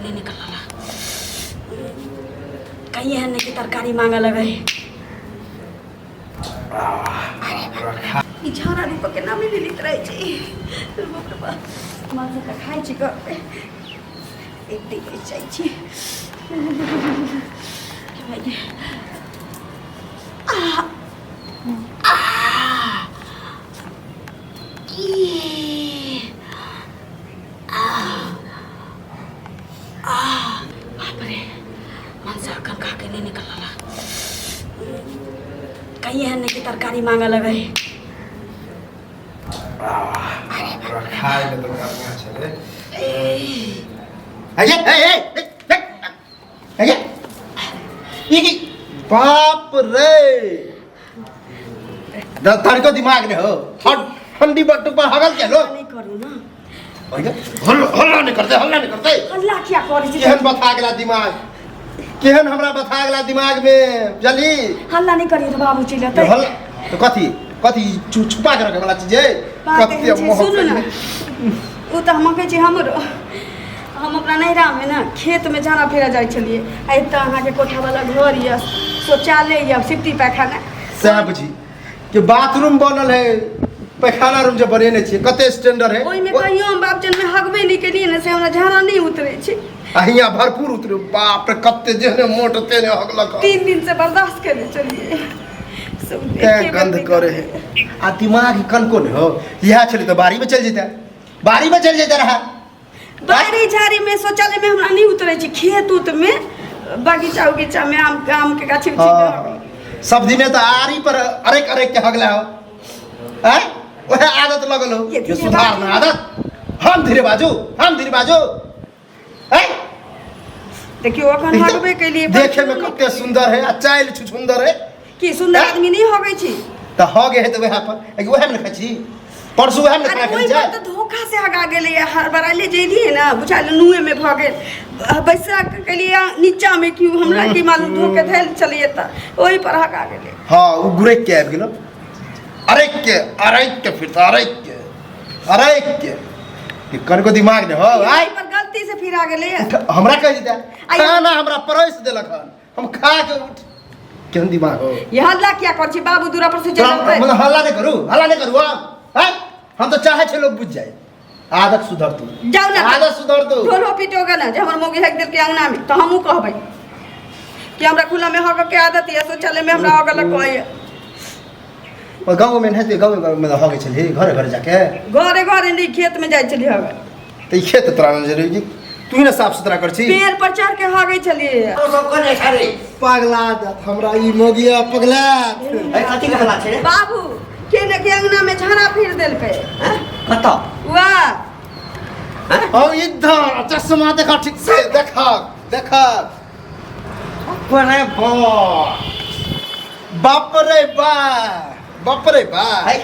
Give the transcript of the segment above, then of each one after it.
नहीं निकलला कहीं एहन नहीं कि तरकारी मांगे लगे ई झाड़ा रूप के नामे नहीं लेत रहै छै। बाप रे बाप, मन से तऽ खाइ छी घर पे एक दिन जाइ छी भाइ। आह आह ई आह आह, बाप रे, मन से अखन खा के नहीं निकलला। कहीं एहन नहीं कि तरकारी मांगे लगे। खाय ले तो बढ़िया छलै। ए ए ए ए ए, ई की? बाप रे, तनिको दिमाग नहीं हो। हंडी बट्टू पर हगल के लो। नहीं करू ना। ओए, हल्ला हल्ला नहीं करते, हल्ला नहीं करते। हल्ला किया करै छी? केहन बथा गेला दिमाग, केहन हमरा बथा गेला दिमाग में जली। हल्ला नहीं करी तऽ बाबू चलि अतै। हल्ला तो कथी कथी छुपा के रखे वाला चीज है? बात कते एहन छै, मोह सुनू ने, ओ तऽ हम कहै छी, हमरो हम अपना नैहरामे ने खेतमे झाड़ा फेरा जाइ छलियै आ एतऽ अहाँके कोठावला घर यऽ, शौचालय यऽ, सिफ्टी पैखाना। सएह बुझी कि बाथरूम बनल है, पैखाना रूम जे बनेने छियै, कते स्टैंडर्ड है। ओहिमे कहियो हम बाप जनमे हगबे नहि केलियै ने, से हमरा झाड़ा नहि उतरै छै। आ हियाँ भरपूर उतरे। बाप रे, कते जेहने मोट तेहने हगलक। 3 दिन से बर्दाश्त केने छलियै। सब तें एके बेर गंध निकल करे है आ दिमाग कनको ने हो। इएह छलै तऽ बाड़ी में चलि जेतै, बाड़ी में चलि जेतै रहा। बाड़ी झाड़ी में, शौचालय में हमरा नहि उतरै छै। खेत उत में, बगीचा उगीचा में, आम आम के गाछी उछी में। हाँ, सब दिने तऽ आरी पर अरेक अरेक के हगला हो। आँय, ओहे आदत लगल हो। ये ये धीरे सुधार ना बाजू। आदत। हम धीरे बाजू, हम धीरे बाजू। आँय। देखियौ, अखन हगबे केलियै। देखे में कते सुंदर है आ चाइल सुंदर है। की सुंदर? आँय? आदमी नहि हगै छी। तऽ हगे है तऽ वएह पर लेकिन वएह में ने खाइ छी, परसू वएह में ने अरे खाना ओहि खाइ पर छै। तऽ धोखा से हगा गेलै। हड़बड़ाइले जैलियै ने, बुझायल नुए में भऽ गेल। बैसा के केलियै नीचा में, कि हमरा की मालूम, धोके धैल छलियै तऽ ओहि पर हगा गेलै। हाँ, ओ गुरैक के आबि गेलो, अरेक के, अरेक के, फिर तऽ अरेक के, अरेक के कि कनको दिमाग ने हो। आय। ओहि पर गलती से फिर आ गेलै। हमरा कहि देता। आइ- खाना हमरा परसि देलक हन, हम खा के उठ। केहन दिमाग हो? ये हल्ला किया कर छी? बाबू दूरा पर से चलि तोरा- अयतै। मतलब हल्ला नहि करू, हल्ला नहि करू हम। आँय? हम तऽ चाहै छियै लोक बुझि जाय। आदत सुधर तू। जाउ ने। आदत सुधर तू। ढोलो पीटोगे ने जे हमर मौगी हक देलकै अंगना में, तऽ हमहूँ कहबै कि हमरा खुला में हग के आदत यऽ, शौचालय में हमरा हग लग कहैया। गाँव में नहि, गाँव में हगै छलही घरे घरे जाके? घरे घरे नहि, खेत में जाइ छलियै हगऽ। तऽ ई खेत तोरा नहि जरूरी, तू ही ने साफ सुथरा कर छी। पेड़ पर चढ़ के हगै छलियै। तो सब कने छै रे? पगला देत हमरा ई मोगिया, पगला। ए, कथी के हल्ला छै रे? बाबू के ने के अंगना में झाड़ा फिर देलकै। हैं? कतऽ? वाह। औ इधर चश्मा देखा, ठीक से देखा देखा। बाप रे बाप, बाप रे बाप, बाप रे बाप। है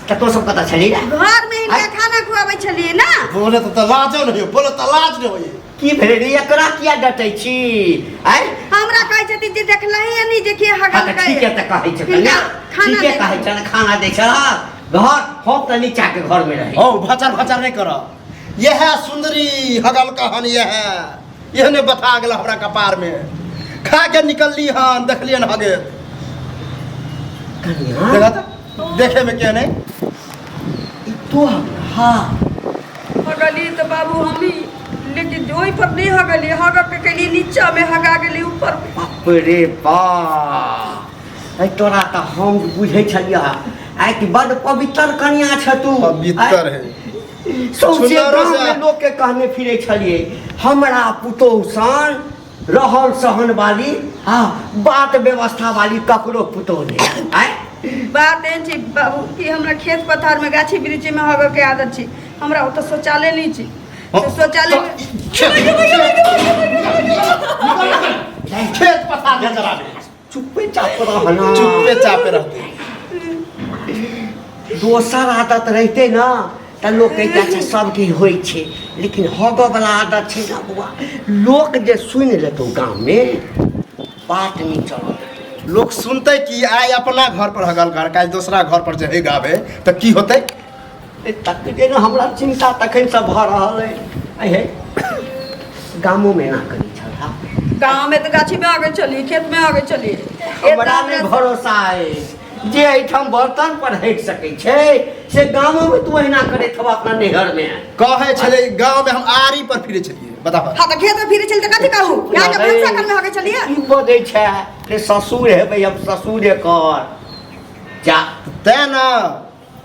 तऽ तो सब कतऽ छली रे? घर में हिनका खाना खुआबै छलियै ने। बोले तऽ लाजो नहीं हो, बोले तऽ लाज नहीं हो। की भेलै रे? एकरा किया डटै छी? आँय? हमरा कहै छथिन जे देखलही नहीं जे के हाँ हगल। तऽ ठीके तऽ कहै छै हिनका कन्या। खाना ठीके दै। कहै छै ने, खाना दै छै घर। हम तऽ नीचा के घर में रही। हो भचर भचर नहीं कर। यह सुंदरी हगल कहन, यह एहने बता गेल हमरा कपार में। खा के निकलली हन, देखलियन हगे। कन्या। देखा तऽ देखे में के नहीं। ई तो हाँ। हगली तऽ बाबू हमही, लेकिन ओहि पर नहीं हगली। हग के केलिए नीचा में, हगा गेली ऊपर में। बाप रे बाप, ऐ तोरा तऽ हम बुझै छलियै आइ कि बड पवित्र कन्या छ तू। पवित्र है। सौंसे सुन्दरो गाँव से- में लोक के कहने फिरे छलियै, हमरा पुतोहु सन रहन सहन वाली, हाँ, बात व्यवस्था वाली ककरो पुतोहु नहि। आँय? बात एहन छै बाबू कि हमरा खेत पथार में, गाछी वृक्षी में हगऽ के आदत छै। हमरा ओतऽ शौचालय नहि छै, तऽ शौचालय में खेत पथार में चलाबे। चुप्पे चाप रहना। चुप्पे चापे रहते। दोसर आदत रहिते ने तऽ लोक कहिते अच्छा सबके होइ छै, लेकिन हगऽ वाला आदत छै ने बौआ, लोक जे सुनि लेतौ गाममे, बात नहि चलत। लोग सुनते कि आइ अपना घर पर हगल घर, काल्हि दोसरा घर पर जे गावे तऽ की होतै? तक जे ने हमरा चिन्ता तखनसँ भऽ रहल अइ। हे। गामोमे एना करै छल। गाँव में तऽ गाछी में आगे चली, खेत में आगे चली। हमरा नहि भरोसा अछि जे एहिठाम बर्तन पर हटि सकै छै से गामोमे तू एहिना करैत हबा अपना नैहरमे। कहै छलै गाँव में हम आरी पर फिरे छलियै, बताबऽ। हाँ तऽ खेत में फिरे चली तऽ कथी कहू, यहाँ के भनसा घर में आगे चलिए। की बजै छै रे? ससुर हेबै हम ससुरे कर जा। तें ने।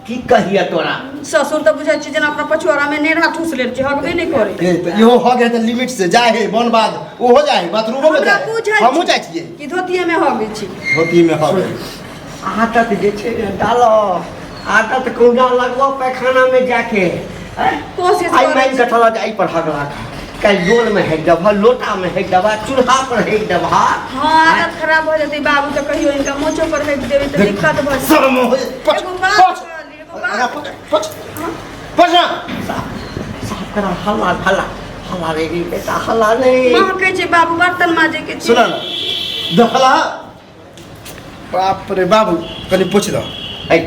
की कहिए तोरा? ससुर तऽ बुझै छी जेना अपना पछुआरा में नेढ़ा ठूस लेल छै, हगबे नहि करे। ए, तऽ इहो हग है तऽ लिमिट से जाए है, वन बाद ओहो जाए है, बाथरूमो में हमरा जाए है। बुझै हमहूँ छी जाइ छियै कि धोतिये में हगै छी। धोती में हग है। आदत जे छै ने डालो, आदत कहुना लगबो पैखाना में जाके। कोशिश आइ करै मानि कऽ चलऽ जे एहि पर हगलक, काल्हि डोल में हेक देबह, लोटा में हेक देबह, चूल्हा पर हेक देबह। हाँ, आदत खराब भऽ जेतै बाबू, तऽ कहियो इनका मोचो पर हेक देबै तऽ दिक्कत भऽ जेतै। शर्म हो। पछ। एगो बात पछ। कहली, एगो बात। आगाँ पछ, पछ, पछ ना। साफ करा। हल्ला हल्ला हल्ला रे रे बेटा, हल्ला नहीं। महकै छै बाबू, बर्तन माजे के छै। सुना ना, देखला, बाप रे बाबू, कनि पूछ दऽ। ऐ,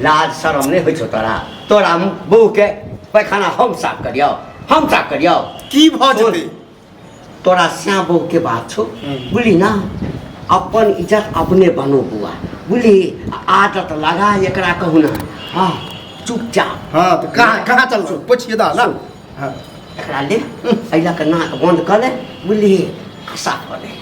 लाज शरम नहि होइ छौ तोरा? तोरा बहू के पैखाना हम साफ करियौ, हम साफ करियौ? की भऽ जेतै? तोरा श्याम बहू के बात छौ। बुझली ना, अपन इज्जत अपने बनो बुआ, बुझली? आदत लगा एकरा कहू ना। हाँ, चुपचाप। हाँ तऽ कहाँ कहाँ चल, पूछिए दऽ ना। हाँ। एकरा ले एहि लऽ कऽ नाक बन्द कऽ ले, बुझली? आ साफ कऽ ले।